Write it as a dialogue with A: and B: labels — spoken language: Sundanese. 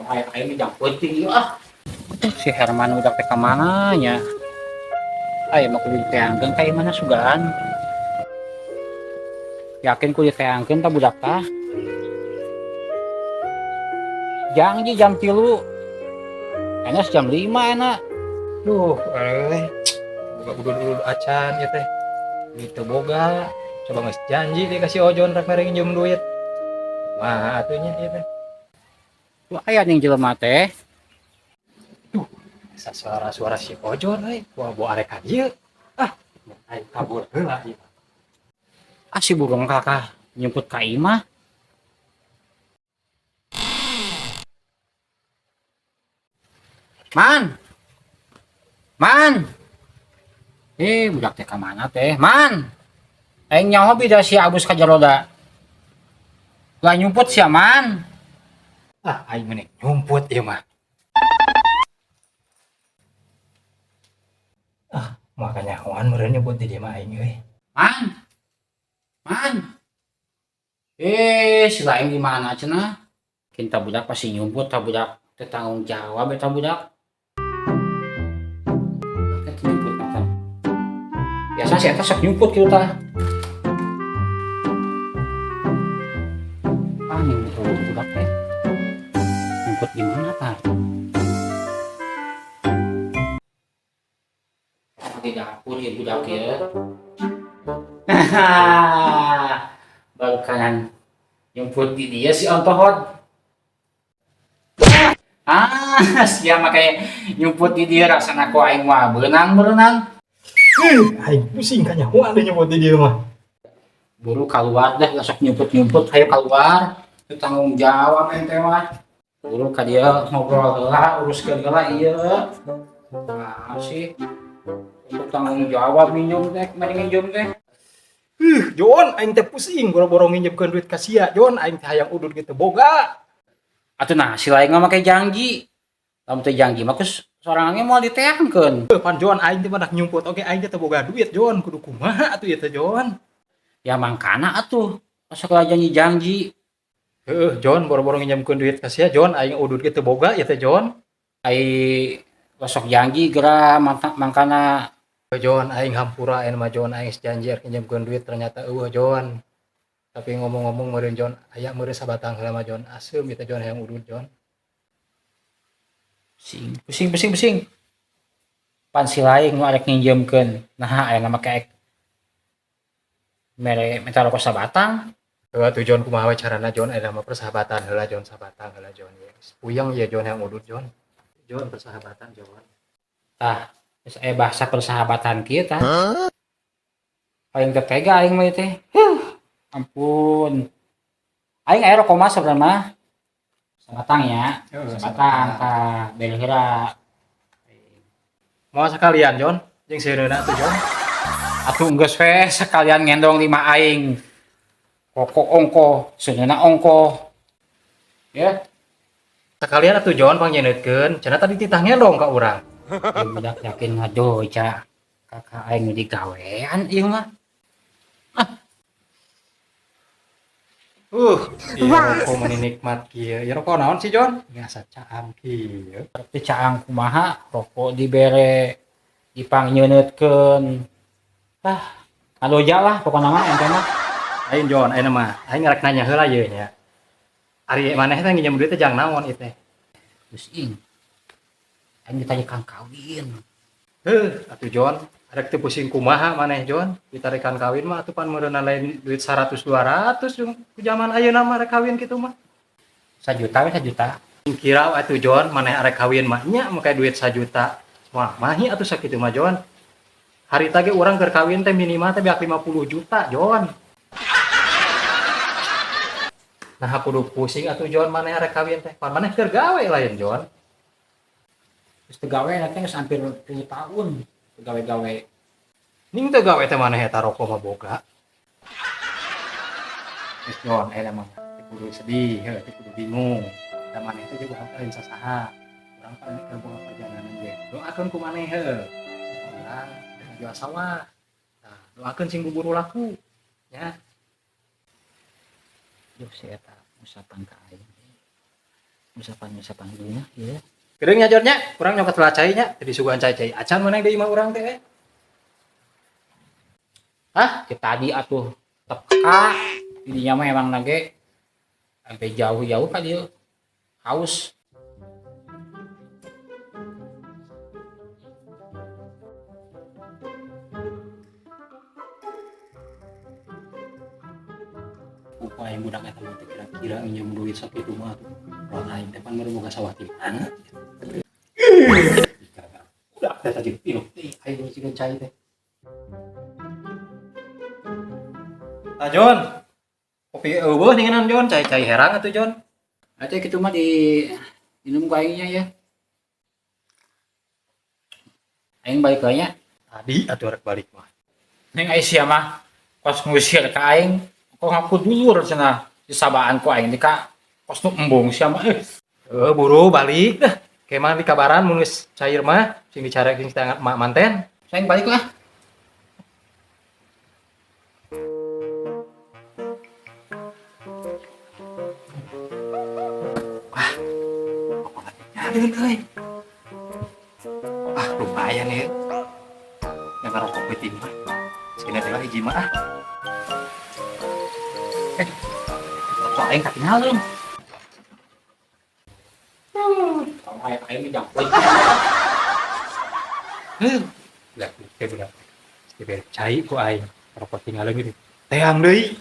A: Aing aing jang penting ieu ah. Si Herman udah teh ka mana nya? Aya mah kudu diteangkeun ka mana sugan. Yakin kudu diteangkeun ta budak tah. Janji jam 3. Enak jam 5 enak.
B: Duh, eh. Boga udud-udud acan ieu teh. Duit teu boga. Coba geus janji dia kasih Ojon rek mere nginjem duit. Mah atuh nya ieu teh.
A: Tuh aya ning jelema teh.
B: Duh, asa suara-suara si Ojon euy. Wah, bawa arek ka dieu. Ah, aing kabur heula ieu.
A: Ah, si burung kakak nyumput ka imah. Man. Man. Eh, budak teh ka mana teh? Man. Aing nyaho bida si Abus ka jaroda. Lah nyumput sia, Man.
B: Ah, aing mending nyumput ieu mah. Ah, makanya wan meureun nyumput di dieu mah aing euy.
A: Man. Man. Eh, si lain di mana cenah? Kinta budak pasti nyumput ta budak teu tanggung jawab eta budak. Eta nyumput mah. Biasa si eta sok nyumput kitu tah. Ah, nyumput budak teh. Nyumput di mana tah? Di dapur ya budak ya. Baru kanan nyumput di dia si ontohot. Ah, sia make nyumput di dia rasana ku aing mah beunang-beunang.
B: Aing pusing kanyahoan deui nyumput di dia mah.
A: Buru keluar deh, sok nyumput-nyumput, hayu keluar. Itu tanggung jawab ente mah. Buru ka dia ngobrol heula, uruskeun heula ieu. Nah, sih. Untuk tanggung jawab minjem teh, mari minjem teh.
B: Ih, Jon, aing teh pusing boro-boro nginjemkeun duit ka sia, Jon, aing teh hayang udud ge teu boga.
A: Atuh nah, si lain mah make janji. Lamun teh janji mah kus sorangan ge moal diteangkeun.
B: Heuh, pan Jon, aing teh mah nyumput oge aing teh teu boga duit, Jon, kudu kumaha atuh ieu teh, Jon.
A: Ya mangkana atuh, asa kalah janji-janji.
B: Heuh, Jon, boro-boro nginjemkeun duit ka sia, Jon, aing udud ge teu boga ieu teh, Jon.
A: Ai sok janji geura mangkana.
B: Jon, aing hampura aing mah Jon, aing janji arek nginjemkeun duit ternyata eueuh, Jon. Tapi ngomong-ngomong meureun Jon, aya meureun sabatang heula mah Jon, aseum ieu teh Jon hayang udud, Jon.
A: Pusing, pusing, pusing, pusing. Pan si lain nu arek nginjemkeun. Nah, aya make ek mere minta rokok sabatang.
B: Heuh atuh Jon, kumaha we carana Jon, aya mah persahabatan heula Jon, sabatang heula Jon. Puyeng ieu Jon hayang udud Jon. Jon persahabatan Jon.
A: Tah, geus aya bahasa persahabatan kieu tah. Paling teu tega aing mah ieu teh. Huh, ampun. Aing aya rokok mah sebenarnya mah. Sabatang ya.
B: Heeh,
A: sabatang tah, bel heula.
B: Moal sekalian Jon, jeung seuneuna atuh Jon.
A: Atuh geus we sekalian ngendong lima aing. Rokok ongko, seuneuna ongko. Ya.
B: Sekalian atuh Jon pangnyeuneutkeun, cenah tadi titah ngendong ka urang.
A: Ya budak yakin ngadoja. Kakak aing nu digawean ieu mah. Ah.
B: Ieu rokok meni nikmat kieu. Ieu rokok naon sih Jon? Biasa caang kieu.
A: Teu caang kumaha, rokok dibere dipangnyeuneutkeun. Ah, ngadoja lah pokona mah ente mah.
B: Aing Jon, ayeuna mah aing rek nanya heula ieu nya. Ari maneh teh nginjem duit teh jang naon ieu teh?
A: Pusing. Aing ditanya kang kawin.
B: Heuh, atuh Jon, arek teu pusing kumaha maneh Jon? Ditarikan kawin mah atuh pan meureunna lain duit 100 200 jeung ku zaman ayeuna mah arek kawin kitu mah.
A: Sajuta we sajuta.
B: Kira atuh Jon, maneh arek kawin mah nya make duit sajuta. Wah, mahi atuh sakitu mah Jon. Harita ge urang keur kawin teh minimal teh beak 50 juta Jon. Nah, kudu pusing atuh Jon maneh arek kawin teh. Pan maneh keur gawe lain Jon.
A: Geus teu gawe teh geus hampir 3 tahun teu gawe-gawe.
B: Ning teu gawe teh maneh eta rokok mah boga. Geus Jon, eta mah teu kudu sedih, heuh teu kudu bingung. Da maneh teh juga lain sasaha. Urang pan keur boga perjalanan ge. Doakeun ku maneh heuh. Urang jual sawah. Nah, doakeun sing buburu laku. Nya.
A: Duh, si eta usapan ka aing. Usapan-usapan dulunya ya.
B: Geureung nya Jon nya, urang nyokot heula cai nya, teu disuguhan cai-cai acan maneh deui mah urang teh.
A: Hah, kita tadi atuh teka didinya mah emang nage sampai jauh-jauh ka dieu. Haus.
B: Upaya budak eta mah teh kira-kira nginjem duit sakitu mah atuh. Urang aing teh pan baru boga sawah ti mana. Budak teh tadi pinuh teh aing nyicikeun cai teh. Ah Jon, kopi eueuh ninganan Jon, cai-cai herang atuh Jon.
A: Atuh kitu mah di minum ku aingnya ya. Aing balik lagi nya.
B: Tadi atuh rek balik mah.
A: Neng ai sia mah kos ngusir ka aing, kok ngaku dulur cenah disabaan ku aing di ka kos nu embung sia mah.
B: Heuh, buru balik dah. Kemah di kabaran mun geus cair mah sing dicarek sing tangan mak manten.
A: Aing balik lah.
B: Wah, nyadeun euy. Ah, lumayan ya. Yang ngerokok peuting mah. Segini teh lah hiji mah ah.
A: Rokok aing katinggalan. Kalau aing aing dijangkau.
B: Heuh. Lah, teh budak. Dibere cai ku aing. Rokok tinggalan gitu. Teang deui.